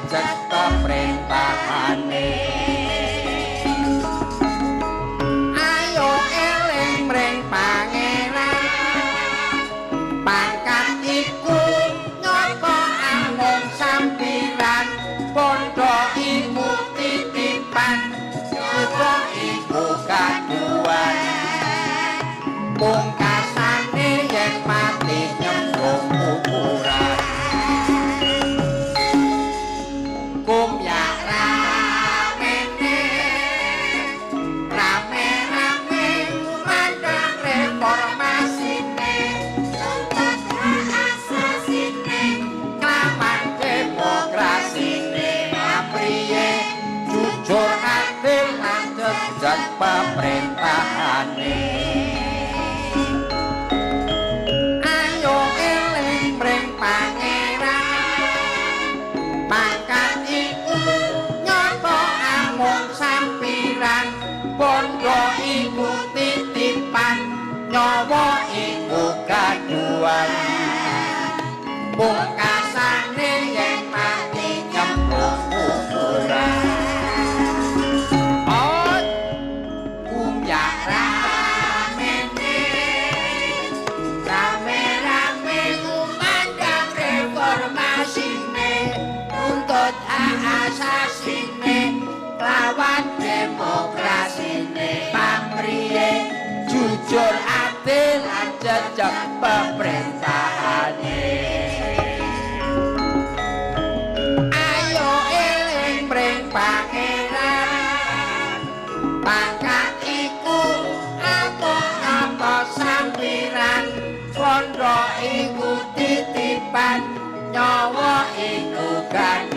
jejeg peperintahane. Ayo eling mring pangeran, pangkat iku nyata amung sampiran, bondo iku titipan, nyawa iku kaduan. Pungkasane yen mati nyemplung kuburan. Kumyak ramene, rame-rame mandang reformasine, Tuntut hak asasine, kelawan demokrasine. Apriye jujur adil lan jejeg peperintahane. Ayo eling mring pangeran, pangkat iku nyata amung sampiran, bondo iku titipan, nyawa iku gaduhan. Pungkasane yen mati nyemplung kuburan. Oh, kumyak ramene, rame-rame ngumandang reformasine, nuntut hak asasine, lawan demokrasine. Pamriye jujur adil lan jejeg peperintahane. Ayo eling mring pangeran, pangkat iku apa-apa sampiran, bondo iku titipan, nyawa iku gaduhan.